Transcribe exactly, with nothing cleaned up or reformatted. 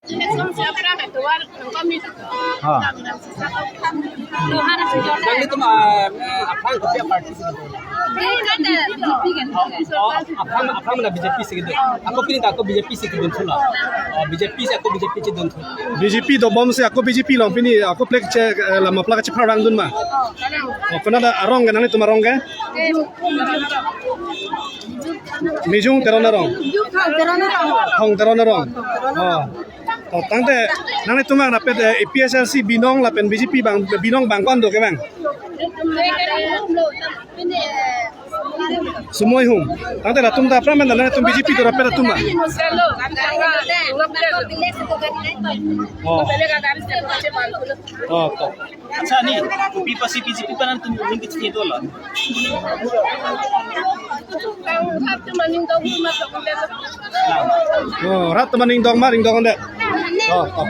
Election si aphrang atovar nangkami. Ha. Nanglitum, ah, aphrang kopi aparty si kedo? Oh, aphrang, aphrang mena B J P si kedo. Ako pini ta ako B J P si kedun thula. Oh, B J P si ako B J P si dun thula. B J P dobom si ako B J P along pini ako plek che, eh, lama plak che pharang dun ma. Oh, konat arong ke, nanglitum arong ke? Mijung Teron arong. Thong Teron arong. Oh. Oh, tangte nanglitum abang rapet, eh, A P H L C binong lapen B J P abang binong abang ko-an do ke abang? Sumoi hum. Tangte latum ta aphrang mena nanglitum B J P do rapet latum ma. Oh. Oh, to. Accha, ni kopi apotsi B J P pen nangtum ning kecil itu loh. Oh, rat teman ning dong ma, ning dong de. Oh, oh.